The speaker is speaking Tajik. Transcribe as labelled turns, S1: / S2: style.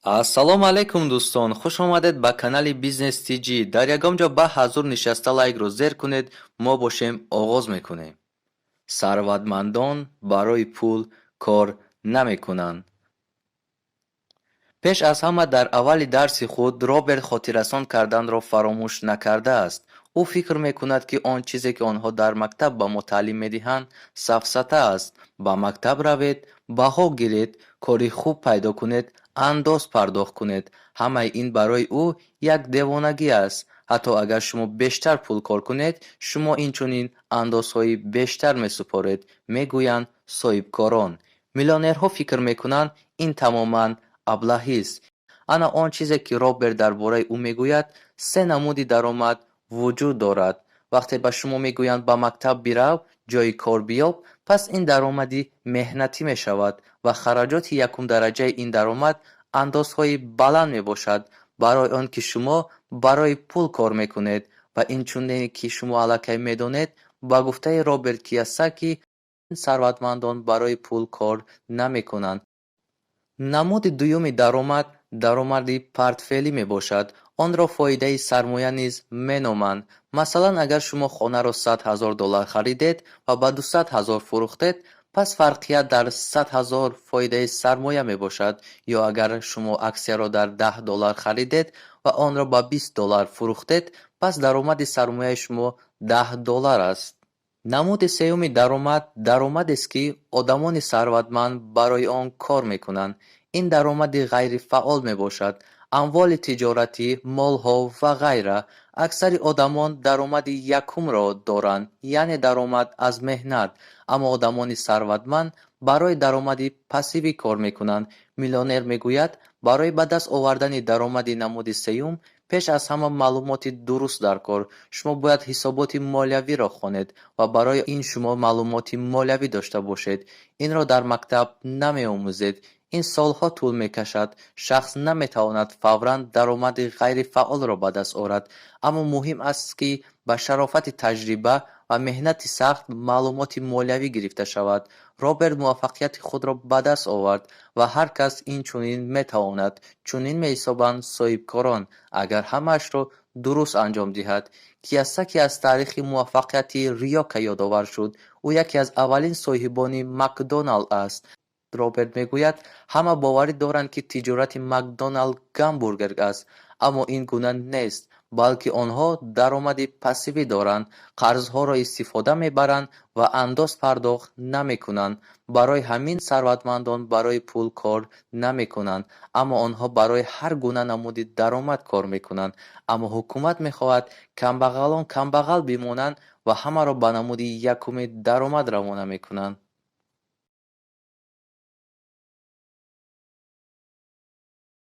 S1: Ассалому алайкум, дӯстон! Хуш омадед ба канали Бизнес ТЖ. Дар ягон ҷо ба ҳазур нишаста, лайкро зер кунед. Мо бошем, оғоз мекунем. Сарватмандон барои пул кор намекунанд. Пеш аз ҳама, дар аввали дарси худ Роберт хотиррасон карданро фаромӯш накардааст. Ӯ фикр мекунад, ки он чизе, ки онҳо дар мактаб ба мо таълим медиҳанд, сафсата аст: ба мактаб равед, баҳо гиред, кори хуб пайдо кунед, андоз пардохт кунед. Ҳамаи ин барои ӯ як девонагӣ аст. Ҳатто агар шумо бештар пул кор кунед, шумо инчунин андозҳои бештар месупоред, мегӯянд соҳибкорон. Миллионерҳо фикр мекунанд, ин тамоман аблаҳист. Ана он чизе, ки Роберт дар бораи ӯ мегӯяд: се намуди даромад вуҷуд дорад. Вақте ба шумо мегӯянд: «Ба мактаб бирав, ҷойи кор биёб», пас ин даромади меҳнатӣ мешавад ва хараҷоти якумдараҷаи ин даромад андозҳои баланд мебошад, барои он ки шумо барои пул кор мекунед. Ва инчунине ки шумо аллакай медонед, ба гуфтаи Роберт Киясаки, сарватмандон барои пул кор намекунанд. Намуди дуюми даромад даромади портфелӣ мебошад. Онро фоидаи сармоя низ меноманд. Масалан, агар шумо хонаро 100 000 доллар харидед ва ба 200 000 фурӯхтед, пас фарқият дар 100 000 фоидаи сармоя мебошад. Ё агар шумо аксияро дар 10 доллар харидед ва онро ба 20 доллар фурӯхтед, пас даромади сармояи шумо 10 доллар аст. Намуди сеюми даромад даромадест, ки одамони сарватманд барои он кор мекунанд. Ин даромади ғайрифаъол мебошад: амволи тиҷоратӣ, молҳо ва ғайра. Аксари одамон даромади якумро доранд, яъне даромад аз меҳнат, аммо одамони сарватманд барои даромади пассивӣ кор мекунанд. Миллионер мегӯяд, барои ба даст овардани даромади намуди сеюм пеш аз ҳама маълумоти дуруст даркор. Шумо бояд ҳисоботи молиявиро хонед ва барои ин шумо маълумоти молиявӣ дошта бошед. Инро дар мактаб намеомӯзед. Ин солҳо тӯл мекашад. Шахс наметавонад фавран даромади ғайрифаъолро ба даст орад, аммо муҳим аст, ки ба шарофати таҷриба ва меҳнати сахт маълумоти молиявӣ гирифта шавад. Роберт муваффақияти худро ба даст овард ва ҳар кас инчунин метавонад, чунин меҳисобанд соҳибкорон, агар ҳамаашро дуруст анҷом диҳад. Киясаки аз таърихи муваффақияти Рёка ёдовар шуд. Ӯ яке аз аввалин соҳибони Макдоналд аст. Роберт мегӯяд, ҳама боварӣ доранд, ки тиҷорати Макдоналд гамбургер аст, аммо ин гуна нест, балки онҳо даромади пассивӣ доранд, қарзҳоро истифода мебаранд ва андоз пардохт намекунанд. Барои ҳамин сарватмандон барои пул кор намекунанд, аммо онҳо барои ҳар гуна намуди даромад кор мекунанд. Аммо ҳукумат мехоҳад камбағалон камбағал бимонанд ва ҳамаро ба намуди якуми даромад равона мекунанд.